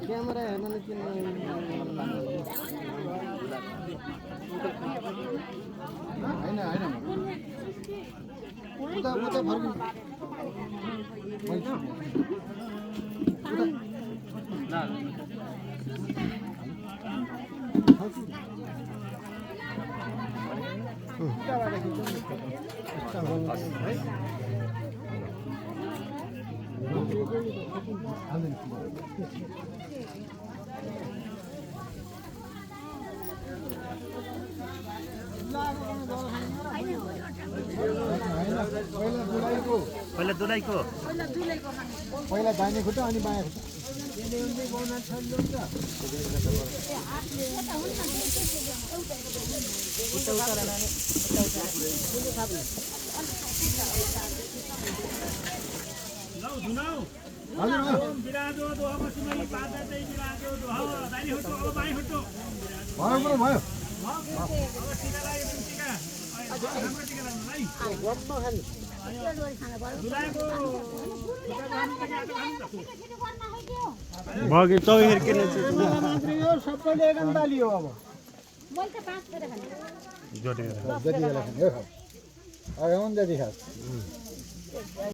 camera हेर्न होइन होइन उता उता फर्किनु पहिला दुलाईको पहिला दाहिने खुट्टा अनि बायाँ खुट्टा भयो भगे चौहेर के सबैले एकदम बालियो अब जोडेर जति बेला खाने हो जति खास